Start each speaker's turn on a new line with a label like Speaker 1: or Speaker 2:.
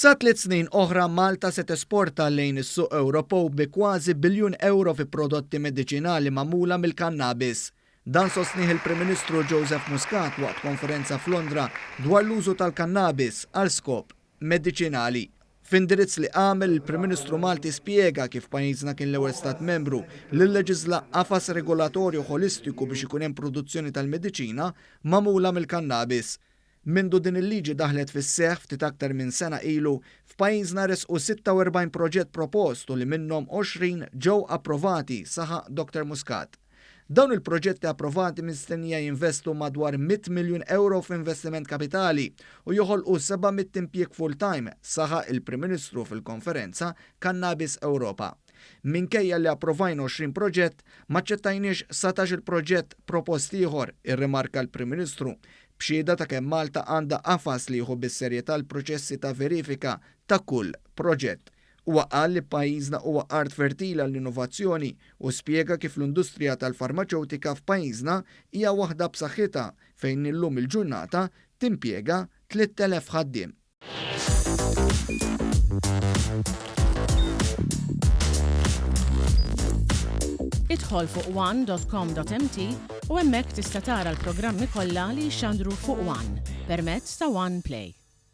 Speaker 1: Sa tliet snin oħra Malta se tesporta lejn is-suq Ewropew bi kważi biljun ewro fi prodotti mediċinali magħmula mill-kannabis. Dan sostnieh il-Prim Ministru Joseph Muscat waqt konferenza f'Londra dwar l-użu tal-kannabis għal skop mediċinali. F'indirizz li għamel, il-Prim Ministru Malti spjega kif pajjiżna kien l-ewwel stat membru li lleġiżla qafas regolatorju ħolistiku biex ikun hemm produzzjoni tal-mediċina magħmula mill-kannabis. Mindu din il-liġi daħlet fis-seħħ ftit aktar minn sena ilu, f'pajjiżna resqu 46 proġett propost u li minnhom 20 ġew approvati, saħaq Dr Muscat. Dawn il-proġetti approvati mistennija jinvestu madwar 100 miljun ewro f'investiment kapitali u joħolqu 700 impjieg full-time, saħaq il-Prim Ministru fil-konferenza Cannabis Europa. Minkejja li approvajna 20 proġett, m'aċċettajniex satax-il proġett propost ieħor, irrimarka l-Prim Ministru, b'xhieda ta' kemm Malta għandha qafas li jieħu bis-serjetà l-proċessi ta' verifika ta' kull proġett. Huwa qal li pajjiżna huwa art fertili għall-innovazzjoni u spjega kif l-industrija tal-farmaċewtika f'pajjiżna hija waħda b'saħħitha fejn illum il-ġurnata timpjega 3,000 ħaddiem.
Speaker 2: Idħol fuq one.com.mt u hemmhekk tista' tara l-programmi kollha li jixxandru fuq One permezz ta' One Play.